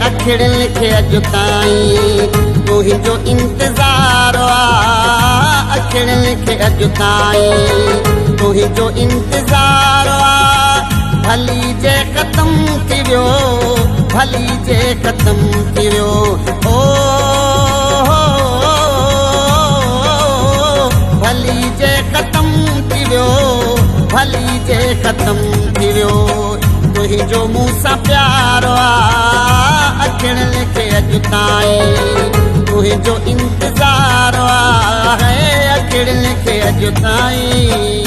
اکڙين کي اڄ تائين تنهنجو انتظار آ، اکڙين کي اڄ تائين تنهنجو انتظار آ. ڀلي جي ختم ٿي ويو، ڀلي جي ختم ٿي ويو، او ڀلي جي ختم ٿي ويو، ڀلي جي ختم ٿي ويو، تنهنجو مون سان پيار آ، اکڙين کي اڄ تائين تنهنجو انتظار آ، اکڙين کي اڄ تائين.